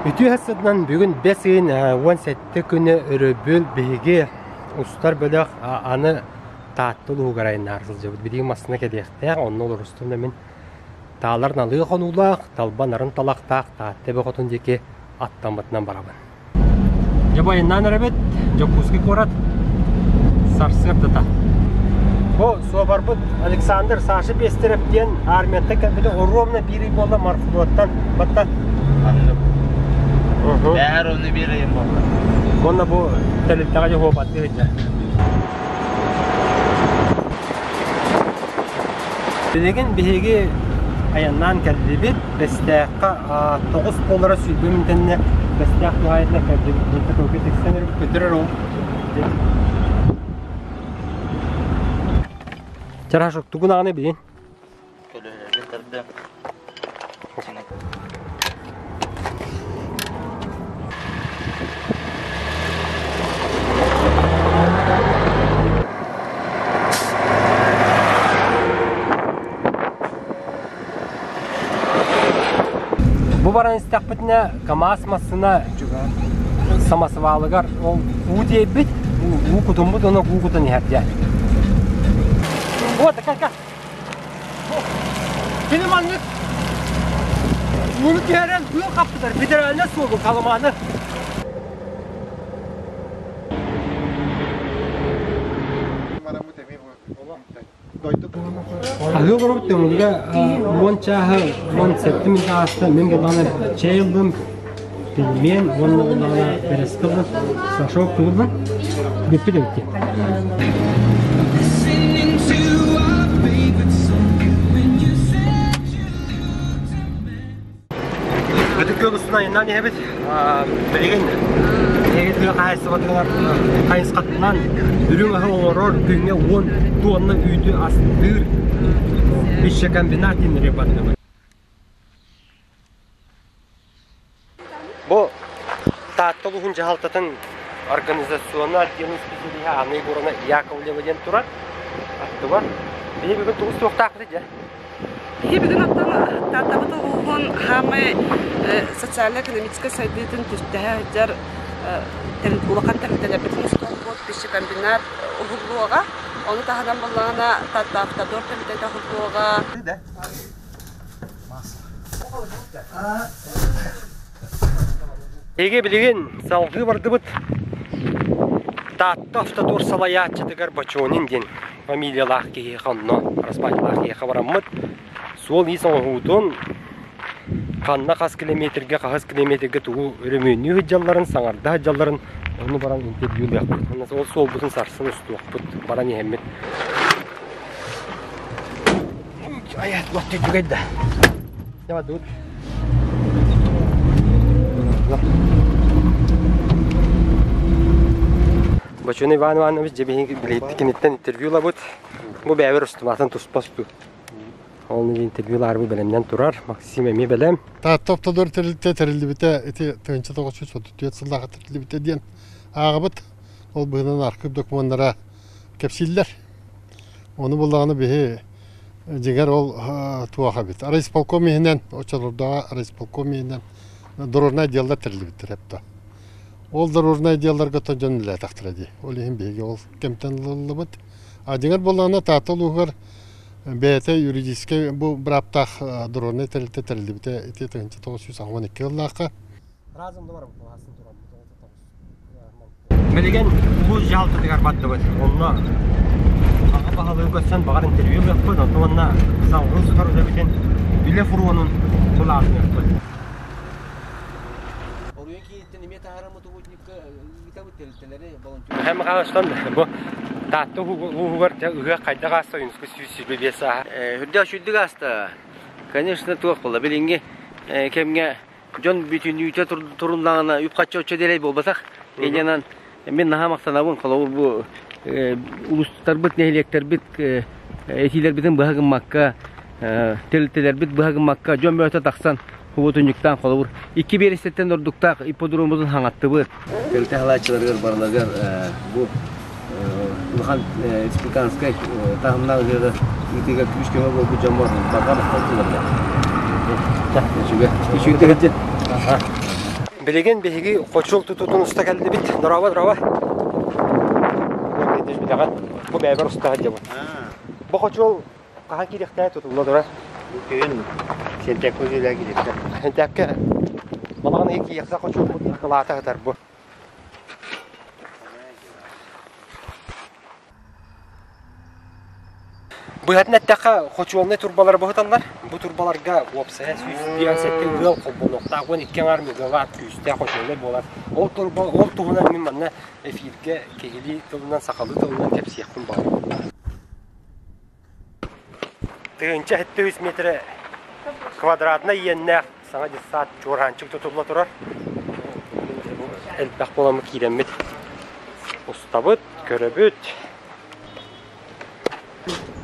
Үтүө сыдынан бүгүн бэс ыйын 17 күнэ өрөбүл биһиги устар бөлөх аны Таатта улууһугар айаннаары сылдьабыт. Билигин массыына кэлиэхтээх, онно олорустум да мин таалар налыы хонуулаах, талба нарын талахтаах Таатта эбэ хотун диэки аттаммытынан барабын. Дьэ бу айаннаан эрэбит Дьокуускай куорат сарсыардата. Бу суобарбыт Александр Саша Пестерев диэн армияттан кэлбитэ оруобуна биир ый буолла морфлоттан батта. Бээр ону биир ыйым буолла. Уонна бу тэрилтэҕэ дьэ хуопаттыы сылдьар. Билигин биһиги айаннаан кэллибит. Бэстээххэ тоҕус буолара сүүрбэ мүнүүтэннэ Бэстээх туһаайытынан кэллибит. Диэки тылга тиксэн эрэ көтөр ол. Чарашок тугун аҕаны билин? Көлөһөлөрүн тардым. Бу баран истэхпитинэ КАМАЗ массыына самосвалыгар ол уу тиэйбит, уу кутуммут уонна уу кутан иһэр дьэ. Вот, как Кини маннык ууну түһэрэн тыал хаппытар федеральнай суолу Халымааны. Аһыы олоробут Төҥүлүгэ уон чааһы 17 мүнүүтэ ааста мин буллаҕына чэй ыллым, пельмен уонна буллаҕына бэрэски ыллым, сашок тугуллан бүппүт эбит дии. Ытык күөл устун айаннаан иһэбит. Билигин биһиги тыа хаһаайыстыбатыгар хайысхатынан үрүҥ аһы оҥорор күҥҥэ уон туонна үүтү астыыр пищекомбинат диэн бардыбыт. Бу Таатта улууһун дьаһалтатын организационнай отделын специалиһа Анна Егоровна Яковлева диэн турар. Аттыбар. Биһи бүгүн тугу суохтаахпыт дьэ? Биһи бүгүн оттон Тааттабыт улууһун хаамай социально-экономическай сайдыытын түстэһэ сылдьар улахан тэрилтэлэрбитин устуохпут, пищекомбинат уһуллуоҕа. Ону таһынан буоллаҕына Таатта Автодор тэрилтэтэ уһуллуоҕа. Эһиги билигин салгыы бардыбыт Таатта Автодор салайааччытыгар Бочонин диэн фамилиялаах киһиэхэ онно араспаанньалаах киһиэхэ бараммыт суол-иис оҥоһуутун ханна хас километрга хаһыс километрга тугу өрөмүөннүү сылдьалларын саҥарда сылдьалларын ону баран интервьюлуохпут уонна ол суолбутун сарсын устуохпут баран иһэммит Айаат үчүгэй да. Тут. Бочуна Иван Иванович дьэ биһиги киниттэн интервью ылабыт. Бу бэйэбэр устубатын туспа устуу. Ол интервью лаарбы бэлэмнэн турар. Максим эмиэ бэлэм. Таатта Автодор тэрилтэ тэриллибитэ ити 1934 сыллааҕы тэриллибитэ диэн ааҕабыт. Ол быһынан архыып докумуоннара кэпсииллэр. Ону буллаҕына биһи дьиҥэр ол туох эбит. Райисполком иһинэн, оччолордооҕу райисполком иһинэн дорожнай отделлар тэриллибиттэр эбит. Ол дорожнай отделларга оттон дьон үлэлээтэхтэрэ дии. Ол иһин биһиги ол кэмтэн ылыллыбыт. А дьиҥэр буоллаҕына Таатта улууһугар бэйэтэ юридическай бу бырааптаах дорожнай тэрилтэ тэриллибитэ ити 1982 сыллаахха. Билигин улуус дьаһалтатыгар бардыбыт. Онно аҕа баһылыгы көрсөн баҕар интервью ылыахпыт, онтон уонна салгыы сытар үлэбитин үлэ фронун былаанныахпыт. Оройуон кииниттэн эмиэ таһаарыммыт угутникка ыытабыт тэрилтэлэри волонтер. Михаил Михайловичтан бу Таатта улууһугар ыһыах хайдах ааста Ойуунускай 125 сааһа? Үрдээх үчүгдүк ааста. Конечно, туох буолла билиҥҥи кэмҥэ дьон бүтүннүүтэ туруннаҕына үп-харчы оччо дэлэй буолбатах. Инньэнэн мин наһаа махтанабын холобур бу улуустарбыт, нэһилиэктэрбит этиилэрбитин быһа гыммакка, тэрилтэлэрбит быһа гыммакка дьон бөҕөтө тахсан хубутунньуктаан холобур икки биэрэстэттэн ордуктаах ипподроммутун хаҥаттыбыт. Тэрилтэ аһылааччыларыгар барыларыгар бу улахан республиканскай таһымнаах ыһыаҕы ыытыыга күүс-көмө буолбут дьоммор барҕа махтал тылларга. Үчүгэй. Үчүгэй. Билигин биһиги хочуол тутуутун уста кэллибит. Дорообо, дорообо. Билэҕин. Бу бэйэбэр уста сылдьабын. Бу хочуол хаһан киириэхтээх тутулла турар? Бу күһүн сентябрь үлэ киириэхтэ. Сентябрьга балаҕан ыйы киириэхтэ хочуолбут акылаата сытар бу. Быһатын эттэххэ, хочуолунай турбалары быһыталлар. Бу турбаларга уопсайа 157 ыал холбонуохтаах 12 аҥаар мегаватт күүстээх хочуолунай буолар. Ол турба ол туһунан мин манна эфиргэ киһилии тылынан, сахалыы тылынан кэпсиэхпин баҕарабын. 1700 метрэ квадратнай иэннээх саҥа детсад чуораанчык тутулла турар. Элбэх буоламмыт киирэммит устабыт, көрөбүт.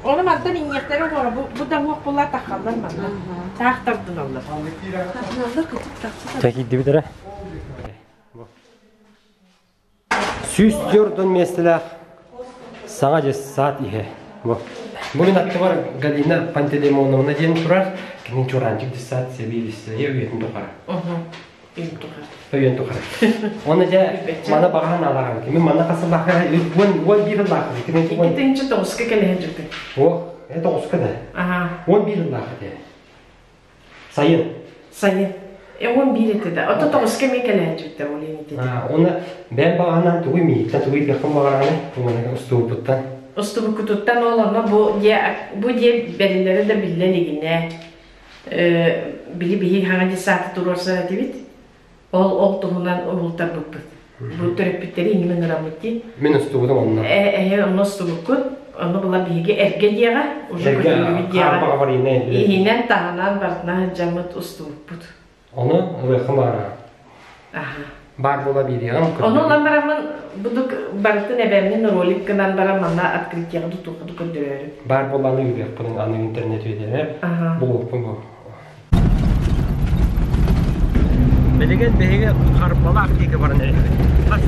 Ону мантан иҥиэхтэрэ оҕоро бу бу да уох була таххаллар манна. Таах тардыналлар. Тардыналлар кытык тахса. Чэ киирдибит эрэ. 104 миэстэлээх саҥа дьыссаат иһэ. Бу. Бу мин аттыбар Галина Пантелеймоновна диэн турар. Кини Чураанчык дьыссаат сэбиэдиссэйэ үйэтин тухары. Үйэн тухары. Оны дьэ мана баҕаһын алаҕын. Мин манна хасыллаахха 11 ыллаах. Икки тоҕуска кэлэһэн дьүппүт. О, э тоҕуска да. 11 ыллаах этэ. Сайын. Сайын. 11 этэ да. Ото тоҕуска эмиэ кэлэһэн дьүптэ ол иһин ити. Оны бэйэм баҕаһынан тугуй мииттэн тугуй диэххин баҕараҕыный? Уонна устубуппуттан. Устубуккутуттан ол онно бу дьиэ бу дьиэ бэриллэрэ да биллэ илигинэ били биһи хаҥа десанты туруорсар этибит. Ол ол туһунан уһултарбыппыт. Бу төрөппүттэри иҥин ыҥыраммыт дии. Мин устубутум онно. Эһэ онно устубуккут. Онно була биһиги эргэ диэҕэ, уже көтүллүбүт диэҕэ. Иһинэн таһынан барытына сылдьаммыт устубуппут. Ону ылыаххын баҕараҕын. Аха. Баар буола биэриэҕим. Ону ылан бараммын будук барытын эбэммин ролик гынан баран манна открытиеҕа тутуохха көрдөрөөрү. Баар буола аны үөрүөхпүн аны интернет үөдэрэр. Булуохпун бу. Билигин биһиги Харбалаах диэки баран эрэбит. Хас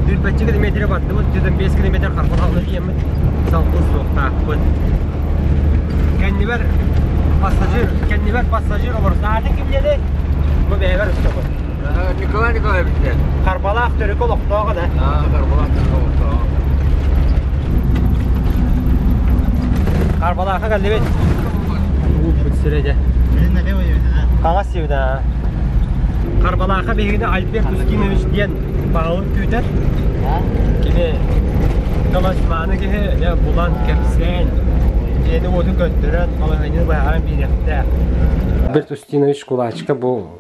түрбэччи километры бардыбыт, 105 километр Харбалаахна тиийэммит салгыы суохтаахпыт. Кэннибэр пассажир, кэннибэр пассажир олорор. Аатын ким диэний? Бу бэйэбэр устабын. Николай Николаевич диэн. Харбалаах төрүкү олохтооҕо да. Харбалаах төрүкү олохтооҕо. Харбалаахха кэллибит. Ууппут сирэ дьэ. Хаҥас сиэбит аа. Харбалаахха биһигини Альберт Устинович диэн баҕалык күүтэр. Кини таласмааны киһи дьэ булан кэпсээн, дьиэни-уоту көрдөрөн, балаһыанньаны быһааран биэриэхтээх. Альберт Устинович Кулачка бу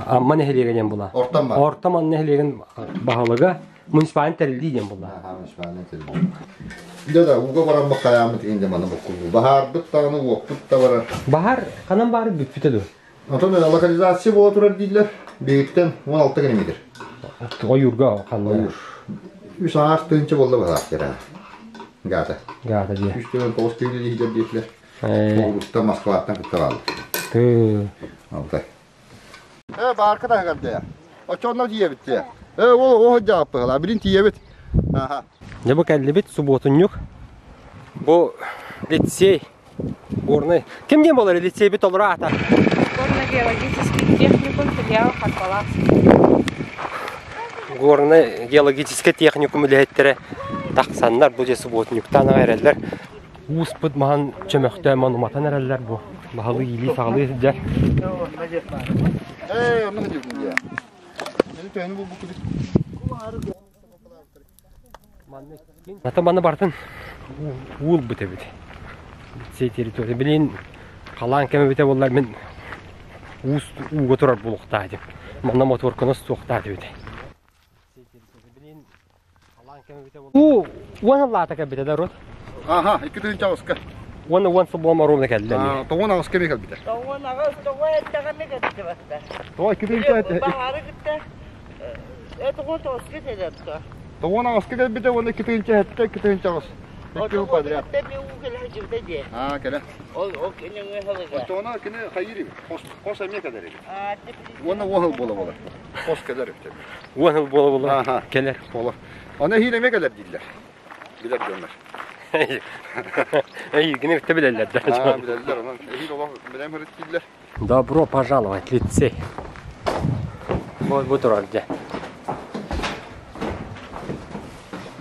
Амма нэһилиэгэ диэн була. Ортон бар. Орто Амма нэһилиэгин баһылыга муниципальный тэриллии диэн була. Муниципальный тэриллии. Да да, ууга баран бакайаамыт иһин маны буккулуу. Баһаарбыт даҕаны уоппут да барар. Баһаар ханан баары бүппүтэ дуо? Онтон локализация буола турар дииллэр. Биһиттэн 16 километр. Ойуурга ханна? Ойуур. Үс аар тыынча буолла баһаар кэрэ. Гата. Гата дии. Үс төбөн тоҕус тыынча дииллэр диэтилэр. Тоҕуруттан Москваттан кытта бааллар. Тыы. Алтай. Э, баарка таһыгар дия. Оччоонно тиийэбит дия. Э, ол ол дьааппыһала. Билин тиийэбит. Аха. Дьэ бу кэллибит субуотунньук. Бу лицей горный. Ким диэн буолар лицейбит толору аата? Горно-геологический техникум филиал Харбалаах. Горный геологическай техникум үлэһиттэрэ тахсаннар бу дьэ субуотунньуктаан аҕай эрэллэр. Ууспут маһын чөмөхтөөн уматан эрэллэр бу. Баһылыы иилии-саҕалыы сылдьар. Ээ, онно сылдьыбытым дии. Мени төһөнү булбуккут? Ата манна барытын уул быт эбит. Лицей территория. Билин халаан кэмэ бүтэ буоллар мин уус ууга турар буолуохтаах этим. Манна моторканы суохтаах эбит. Уу уон сыллаата кэлбитэ да рот. Аха, 2008-ка. Уонна уон сыл буолан ровно кэллэ. Тоҕуон аҕыска эмиэ кэлбитэ. Тоҕуон аҕыс, тоҕо эттэҕинэ кэлбитэ. Тоҕо 2000 Баҕары кытта тоҕуон тоҕуска кэлэртэ. Тоҕуон аҕыска кэлбитэ уонна 2007, 2008. Икки жыл подряд. Аа, кэлэ. Ол ол киниҥэ халыга. Оччоҕуна кини хайыыр эбит. Хос хос эмиэ кэлэр эбит. Уонна уон сыл буола буолар. Хос кэлэр эбит. Уон сыл буола буола кэлэр. Буолар. Аны эһиил эмиэ кэлэр дииллэр. Билэр дьоннор. Эйигини кытта билэллэр да. Аа, билэллэр. Онон эһиил олох билэм дииллэр. Добро пожаловать, лицей. Бу, бу турар дьэ.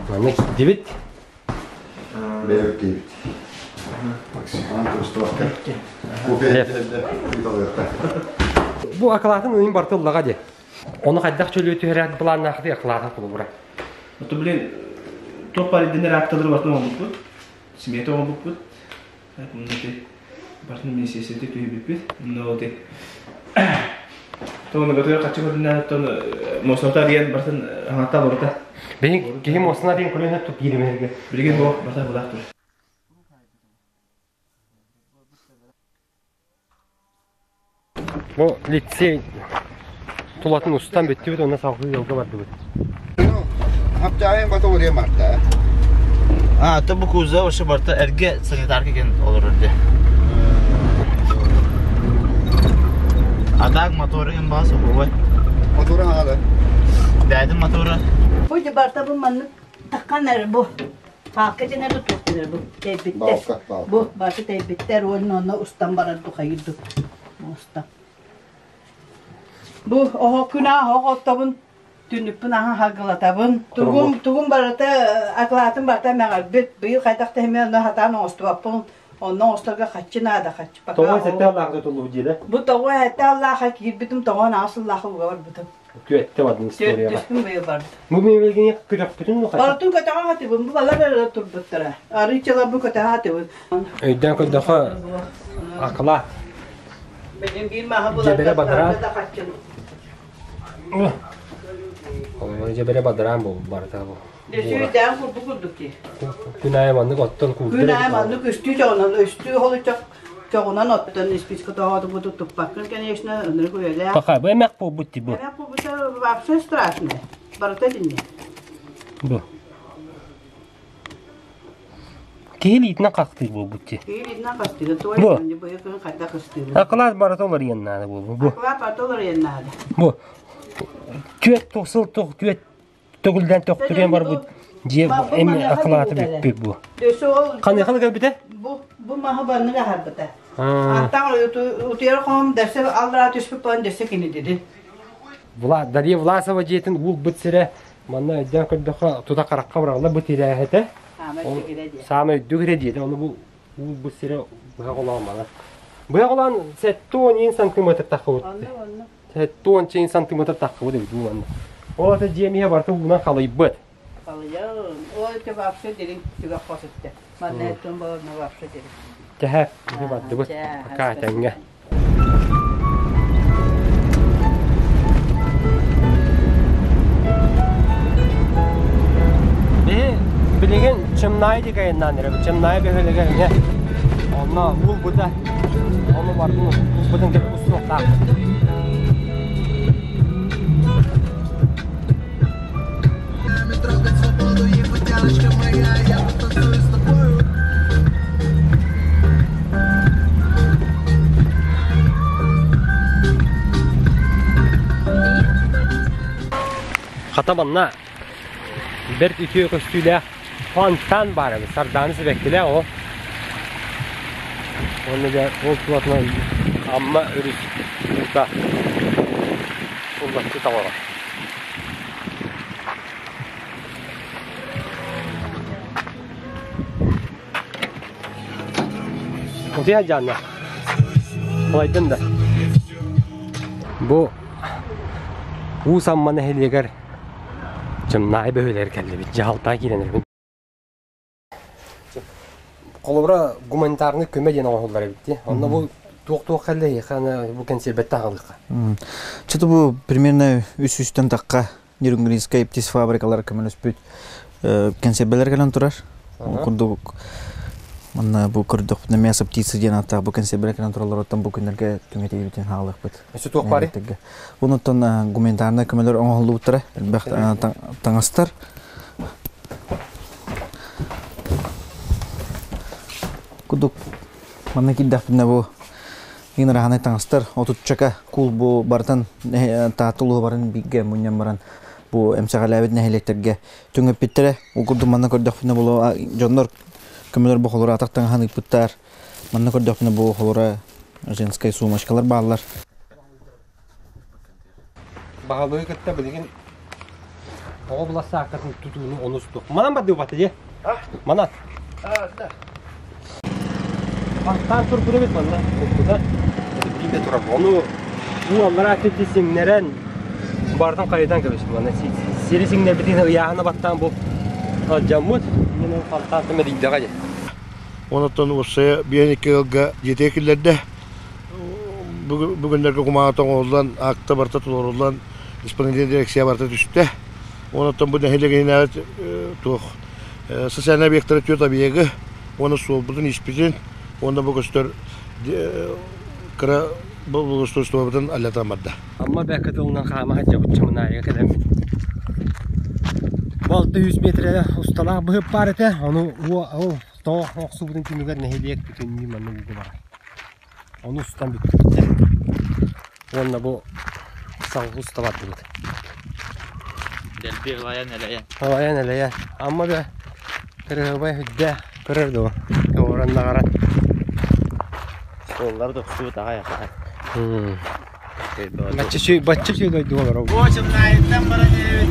Манна киирдибит. Бэйэбит киһибит. Бу акылаатын ыйын барыта ыллаҕа дии. Ону хайдах чөлүө түһэрэр былааннаахтыы акылаатын холобура. Ото блин, топ париденер акталары бартын оҥорбуппут, смета оҥорбуппут. Бартын министерствоты түһүбүппүт. Но вот Тону готовы хачы көрүнэ тон мосната диэн бартын хаҥатта олорта. Бэйи киһи мосна диэн көрүнэ туп кииримэргэ. Билигин бу барта булаах тур. Бу лицей тулатын устан бүттүбүт уонна салгыы ыалга бардыбыт. Хаптаайын бата олория марта. А, то бу куза вообще барта эрге санитарка кен олорор де. А так моторы им басы бой. Моторы хагалы. Дәдім моторы. Бу барта бу маннык таккан эр бу. Паакка дьэнэр туох бу тэйбиттэр. Бу башы тэйбиттэр уонна онно устан барар тухайырдык. Уста. Бу оһо күн аах оттобун түннүкпүн аһа хагылатабын. Тугум тугум барыта акылаатын барыта мэҕэрбит. Быйыл хайдах тэһимэ онно хатаан оҥостубаппын. Онно оҥосторго хаччы наада хаччы. Тоҕо сэттэ аллаах тутуллубут диэдэ. Бу тоҕо сэттэ аллааха киирбитим тоҕо аҕыс сыллааха уга барбытым. Күөттэ бардын историяҕа. Түстүм быйыл барды. Бу мебелгини көтөхпүтүн ну хайа? Барытын көтөҕө хатыбын. Бу балар эрэ турбуттара. Арыычалар бу көтөҕө хатыбын. Өйдөөн көрдөхө акыла. Билин биир маһы Дьэбэрэ буларга бадараан. да хаччын. Ол дьэбэрэ бадараан бу барыта бу. Дөсүүдээн курдук курдук дии. Күн аайы маннык оттон куурдар. Күн аайы маннык үстүү чоҕунан үстүү холучок чоҕунан оттон исписка тоҕооту бу туппаккын конечно ынырык үйэлээх. Пока бу эмэх буолбут ти бу. Эмэх буолбута вообще страшно. Барыта итиннэ. Бу. Киһи илиитинэн хахтыыр буолбут ти. Киһи илиитинэн хастыыр. Туой Бу. бу күн хайдах хастыыр. Акылаас барыта олоруйан наада буолбу. Бу. Акылаас барыта олоруйан наада. Бу. Түөт сыл түөт төгүлдэн төхтүрүөн барбыт дьиэ эми акылааты бүппүт бу. Ханыханы кэлбитэ? Бу бу маһы банныга харбыта. Антан утуйар хом дәрсе аллара түспүт болан дәрсе кини диди. Дарья Власова дьиэтин уул быт сирэ манна өйдөөн көрдөххө тута харахха быраҕыллар бу тирээһэтэ. Саамай үрдүк ирэ диэтэ. Ону бу уул быт сирэ быһа холоон мана. Быһа холоон 70 сантиметр таххыбыт. 70 сантиметр таххыбыт эбит бу манна. Ол ата дьиэм иһэ барыта уунан халыйбыт. Халыйан, ол это вообще дирин түгэх хос этте. Манна эттен болорно вообще дирин. Тэһэ, иһи бардыбыт. Пока тэҥҥэ. Биһи билигин Чымнаай диэки айаннаан эрэбит. Чымнаай бөһүөлэгэр эмиэ онно уулбута, ону бардын уулбутун кэлэн устуохтаахпыт. Хата манна бэрт үтүө көстүүлээх фонтан баар эбит. Сардаана сибэккилээх ол. Уонна дьэ ол тулатынан Амма өрүс уута суллаччы тоҕоро. Утуйа дьаанна. Улайдын да. Бу Уус Амма нэһилиэгэр Чымнаай бөһүөлэгэр кэллибит. Дьаһалта киирэн эрэбин. Холобура, гуманитарный көмө диэн оҥоһуллар эбит дии. Онно бу туох-туох кэллэ эһиэхэ бу кэнсиэрбэттэ аҕалыахха. Что-то бу примерно үс үстэн тахха Нерюнгринскай птицфабрикалар көмөлөспүт кэнсиэрбэлэр кэлэн турар. Ол курдук манна бу көрдөхпүнэ мясо птицы диэн ааттаах бу кэнсиэрбэлэр кэлэн тураллар оттон бу күннэргэ түҥэтийбитин хаалыахпыт. Өссө туох баарый? Онуттан гуманитарнай көмөлөр оҥоһуллубуттара элбэх таҥастар. Кудук манна киирдэхпинэ бу иин ырааханай таҥастар отуччака куул бу барытын Таатта улууһа барын бииргэ мунньан баран бу эмсэҕэлээбит нэһилиэктэргэ түҥэппиттэрэ. Ол курдук манна көрдөхпүнэ бу дьоннор көмөлөр бу холоро атах таҥаһын ыыппыттар. Манна көрдөхпүнэ бу холоро женскай сумочкалар бааллар. Баһылыгы кытта билигин оҕо былассааккатын тутууну онустук. Манан бардыбат дии. Манан. Фонтан турбут эбит манна. Турбута. Биирдэ турар. Ону уу аллараа өттүттэн сиҥнэрэн бартан хайытан кэбиспит. Манна сири сиҥнэрбитин ыйааһына баттаан бу алдьаммыт. Иннинэн фонтан мэрийдэҕэ дии. Онтон уопсайа биэн икки ыалга дьиэтигэр киллэрдэ. Бүгүннэргэ кумааҕыта оҥоһуллан, акта барыта толоруллан, исполнительнай дирекция барыта түстэ. Онтон бу нэһилиэгинээҕи туох социальнай объектары түөрт объегы уонна суолбутун испитин уонна бу көстөр кыра благоустройствобутун аллатан барда. Амма бэкэ тылынан хаама сылдьабыт Чымынаайыга кэлэммит. Бу 600 метрэ усталаах быһып баар этэ, ону ол тоҕо охсубутун түмүгэр нэһилиэк бүтүннүү манна ууга барар. Ону устан бүттүбүт. Уонна бу салгы уста бардыбыт. Дэлби ылайан элэйэн. Ылайан элэйэн. Амма да кырыһыбай хүддэ көрөр дуо? Көҕөрөн наҕаран. Суоллар да охсубут аҕай аҕай. Бачча сүй бачча сүй дойду олоробут. Бу Чымнаайыттан баран эбит.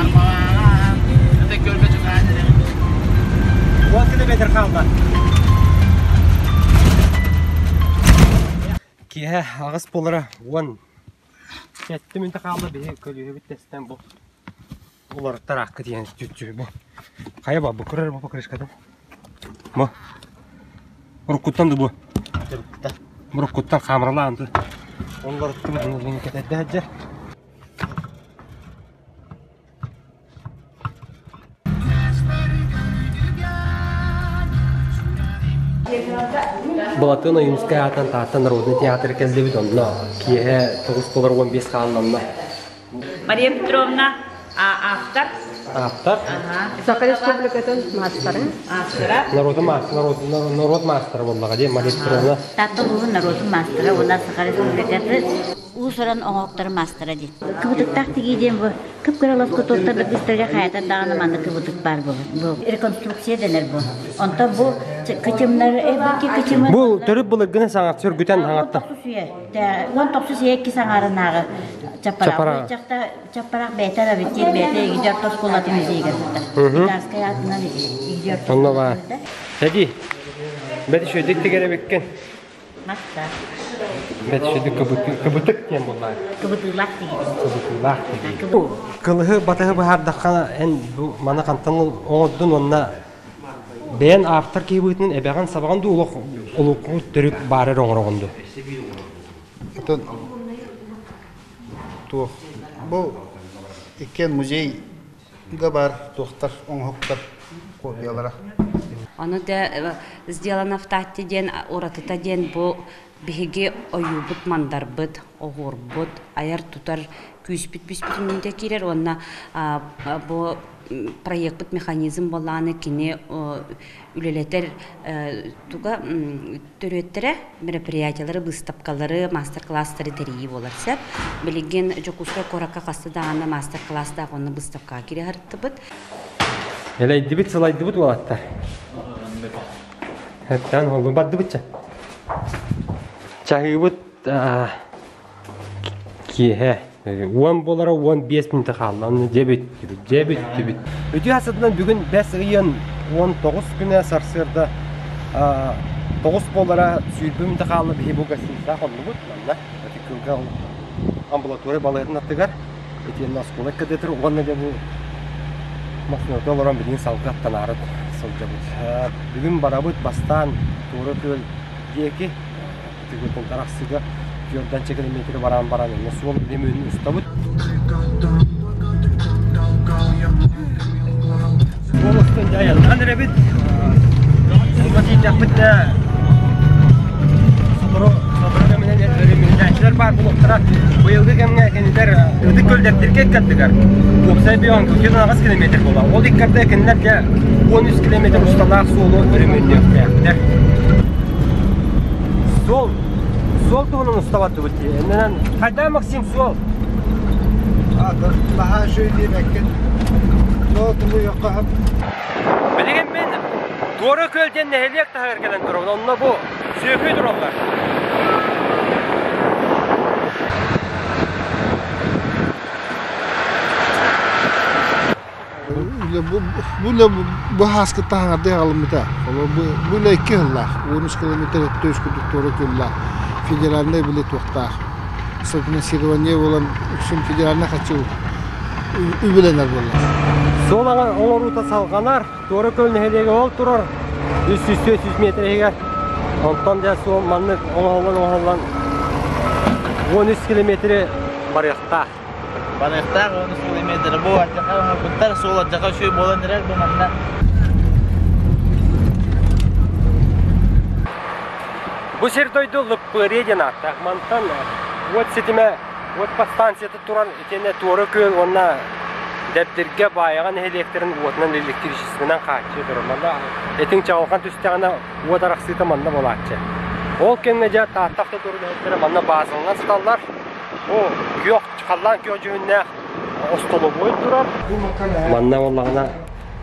Арбалааҕа аһан, ытык көлгө чугаһаан эрэбит. Уон километр хаалла. Киэһэ аҕыс буолара уон сэттэ мүнүүтэ хаалла биһи көлүөһэбит тэстэн бу уларыттар аакка тиийэн түччү бу хайа ба бу көрөр бу покрышкатын бу уруккуттан да бу уруккуттан хаамыралаан ту уларыттыбыт кэтэрдэ сылдьар Былатыан Ойуунускай аатынан Таатта народнай театр кэллибит онно киэһэ тоҕус доллар уон биэс хаалланна. Мария Петровна автор. Автор. Саха Республикатын маастара. Маастара. Народу народ маастара буоллаҕа дии Мария Петровна. Таатта улууһун народун маастара уонна Саха Республикатын уус-уран оҥоһуктарын маастара диэн. Кыбытыктаах тигии диэн бу кып-кыра лоскутуоттар быстарга хайатан даҕаны манна кыбытык баар бу. Бу реконструкция дэнэр бу. Онтон бу кычымнар эбики кычымы Бу төрүт былыргыны саҥа сүргүтэн хаҥатта. Уон тохсус үйэ иккис аҥаарынааҕы Чаппараах. Чаппараах бэйэтэ раритет бэйэтэ Игидер оскуолатын музейыгар сытар. Итарскай аатынан Игидер Онно баар. Тэди. Бэт үчүгэйдик тигэр эбиккин. Маста. Бэт үчүгэйдик кыбытык диэн буоллаа. Кыбытыылаах тигибин. Кыбытыылаах тигии. Кылыһы батыһы быһаардахха эн бу маны хантан оҥордун уонна бэйэн автор киһи быһыытынан эбэҕин сабаҕын дуу олох олуку төрүт баар эрэ оҥороҕун дуу? Оттон туох бу иккиэн музейга баар туохтар оҥоһуктар копиялара. Ону да сделано в Татте диэн уратыта диэн бу биһиги ойуубут мандарбыт, оһуорбут, айар-тутар күүспүт бүспүтүн киирэр уонна бу проекпыт механизм буоллаҕына кини үлэлэтэр туга төрүөттэрэ мероприятиялары, быыстапкалары, маастар-кылаастары тэрийии буолар сөп. Билигин Дьокуускай куоракка хаста даҕаны маастар-кылаастаах уонна быыстапкаҕа киирэ сырыттыбыт. Элэйдибит, сылайдыбыт уолаттар. Эттэн холлун бардыбытча. Чаһыыбыт киэһэ уон буолара уон биэс мүнүүтэ хаалла. Онно дьэ бүттүбүт, дьэ бүттүбүт. Үтүө сытынан бүгүн бэс ыйын уон тоҕус күнэ сарсыарда тоҕус буолара сүүрбэ мүнүүтэ хаалла биһи бу гостиницаҕа хоннубут. Манна Ытык амбулатория балыыһатын аттыгар итиэннэ оскуола кадетыр уонна дьэ бу массыыната олорон билигин салгыы аттанаары сылдьабыт. Бүгүн барабыт бастаан Туора Күөл диэки Ытыгытын тарахсыга түөрданча километры баран баран онно суол лимүнүн устабыт. Суол устун дьайаннаан эрэбит. Онно тиийдэхпит да сотору сотору кэминэн өрөмүннээччилэр баар буолуохтара. Быйылгы кэмҥэ кинилэр Ытык Көллэрдиргэ иккардыгар уопсай бион 48 километр буолар. Ол иккарда кинилэр дьэ 13 километр усталаах суолу өрөмүннүөхтээхтэр. Суол суол туһунан устабаттыбыт дии. Иннинэн хайдаа Максим суол? Наһаа үчүгэй диэбэккин. Но тулуйуохха Билигин мин Туора Күөл диэн нэһилиэк таһыгар кэлэн турабын. Онно бу сүөкүй тураллар. Бу үлэ бу ааскыттан хаҥардыы аҕалыммыта. Бу үлэ икки сыллаах, 13 километр өттө үс курдук туора күллээх федеральнай били туохтаах софинансирование буолан үксүн федеральнай хаччы үбүлэнэр буолла. Суол оҥоруута салҕанар, Туора Күөл нэһилиэгэ ол турар 300-400 метр иһигэр. Онтон дьэ суол маннык оҥоһуллан-оҥоһуллан 13 километри барыахтаах. Барыахтаах 13 километр. Бу алдьархай оҥорбуттар, суол алдьархай үчүгэй буолан эрэр бу манна. Бу сир-дойду Лыппыарыйа диэн ааттаах. Мантан уот ситимэ, уот подстанцията туран итиэннэ Туора Күөл уонна Дэбдиргэ Баайаҕа нэһилиэктэрин уотунан электричествонан хааччыйа турар. Манна этиҥ чаҕылхан түстэҕинэ уот арахсыыта манна буолааччы. Ол кэмҥэ дьэ Таатта автодор үлэһиттэрэ манна баазаланан сыталлар. Бу күөх, халлаан күөх дьүһүннээх остолобуой турар. Манна буоллаҕына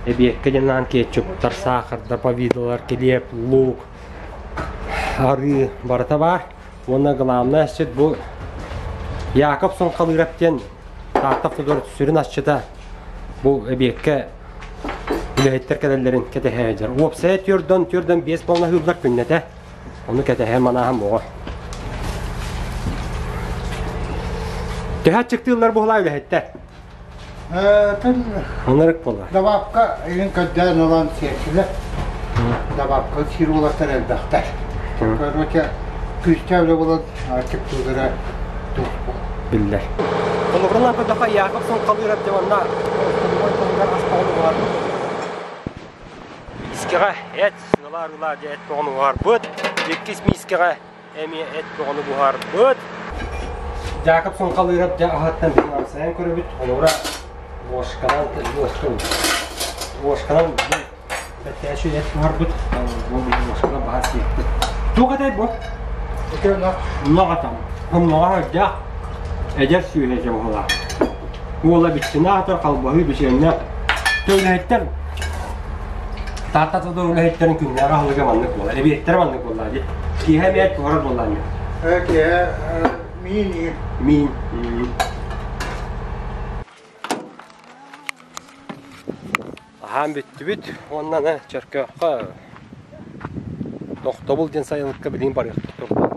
эбиэккэ диэн анаан кетчуптар, саахардар, повидлолар, килиэп, луук, арыы барыта баар. Уонна главное асчыт бу Яков Соҥхалыырап диэн Таатта автодор сүрүн асчыта бу эбиэккэ үлэһиттэр кэлэллэрин кэтэһэ сылдьар. Уопсайа түөрдөн түөрдөн биэс баллаһыыллар күннэтэ. Ону кэтэһэ манааһым оҕо. Төһө аччыктыыллар буолаа үлэһиттэр? Онорик буолла. Добавка илин көрдөөн ылан сиэччилэр. Добавка сиир уолаттар элбэхтэр. Короче, күүстээх үлэ буолан аччыктыыллара туох Биллэр. Холобурунан көрдөххө Яков Соҥхалыырап диэн манна туһугар ас тоҕун Миискэҕэ эт, сыала-арыылаах дьэ эт тоҕун уһаарбыт. Иккис миискэҕэ эмиэ эт бөҕөнү буһарбыт. Дьаакып Суҥхалыырап дьэ аһыттан биһиги амсайан көрөбүт. Холобура, ложканан, ложканан бэттээччи эт буһарбыт. Бу ложканан баһа сиэппит. Туох этэй бу? Ынах атам. Ыннаҕа сылдьаах эдэр сүөһү этэ быһыылаах. Уола биччинэ аатыр, халбаһыы бичиэннэ. Үлэһиттэр Таатта тылдыр үлэһиттэрин күннээҕи аһылыга маннык буолар. Эбиэттэрэ маннык буоллаа дии. Киэһэ эмиэ туһарар буоллаа эмиэ. Киэһэ миин Миин. Аһаан бүттүбүт уонна аны Чөркөөххө Тохтобул диэн сайылыкка билигин барыахпыт турда.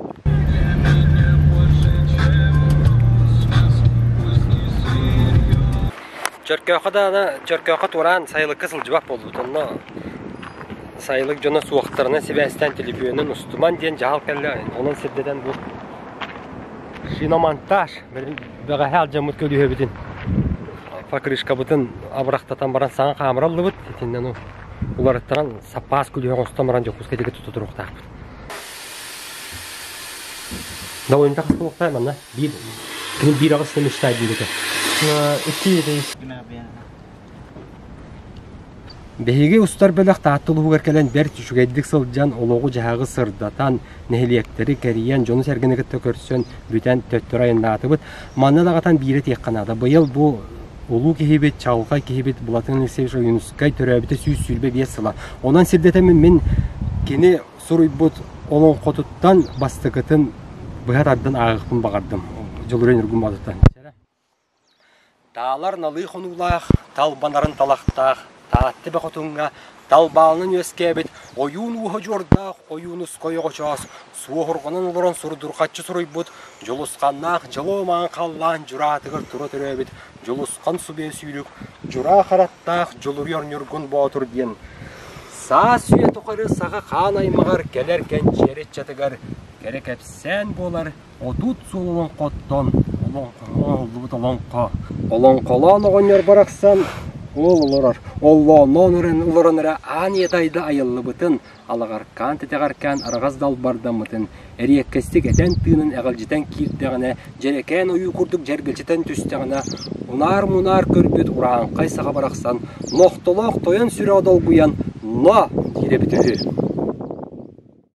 Чөркөөххө даҕаны Чөркөөххө туораан сайылыкка сылдьыбат буолбут. Онно сайылык дьоно суохтарынан сибээстээн төлөпүөнүн устуман диэн дьаһал кэллэ. Онон сирдэтэн бу шиномонтаж бэҕэһээ алдьаммыт көлүөһэбитин покрышкабытын абырахтатан баран саҥа хаамыра ыллыбыт. Итиннэн ну уларыттаран саппаас күлүһэ оҥостон баран Дьокуускай диэки тута туруохтаахпыт. Довольно хастылыктаай манна биир кини биир аҕыс мечтай диир этэ. Икки Биһиги устар бөлөх Таатта улууһугар кэлэн бэрт үчүгэйдик сылдьан, олоҕу-дьаһаҕы сырдатан, нэһилиэктэри кэрийэн, дьону-сэргэни кытта көрсөн, бүтэн төттөрү айаннаатыбыт. Манна даҕатан биири этиэххэ наада. Быйыл бу улуу киһибит, чаҕылхай киһибит Былатыан Алексеевич Ойуунускай төрөөбүтэ 125 сыла. Онон сирдэтэммин мин кини суруйбут олоҥхотуттан бастакытын быһа тардан ааҕыахпын баҕардым. Дьулуруйан Ньургун Боотуртан. Таалар налыы хонуулаах, талбанарын талахтаах, Таатта бөҕөтүҥҥэ талбаалынан үөскээбит ойуун ууһа дьуордаах Ойуунускай оҕочоос суоһурҕанан олорон сурдурҕаччы суруйбут Дьулусханнаах дьолуо маҥан халлаан дьураатыгар тура төрөөбүт Дьулусхан субиэ сүүрүк дьураа хараттаах Дьулуруйар Ньургун Боотур диэн саас үйэ тухары саха хаан аймаҕар кэлэр кэнчиэри ыччатыгар кэрэ кэпсээн буолар 30 суол олоҥхоттон оҥоһуллубут олоҥхо. Олоҥхолоон оҕонньор барахсан ол олорор, оллоонноон олорон эрэ аан ийэ дайда айыллыбытын, алаҕаркаан титэҕэркээн араҕас далбардаммытын, эриэккэстик этэн-тыынан эҕэлдьитэн киирдэҕинэ, дьэрэкээн ойуу курдук дьэргэлдьитэн түстэҕинэ, унаар-мунаар көрбүт урааҥхай саха барахсан нохтолоох тойон сүрэҕэ долгуйан «Но!» диир эбит үһү.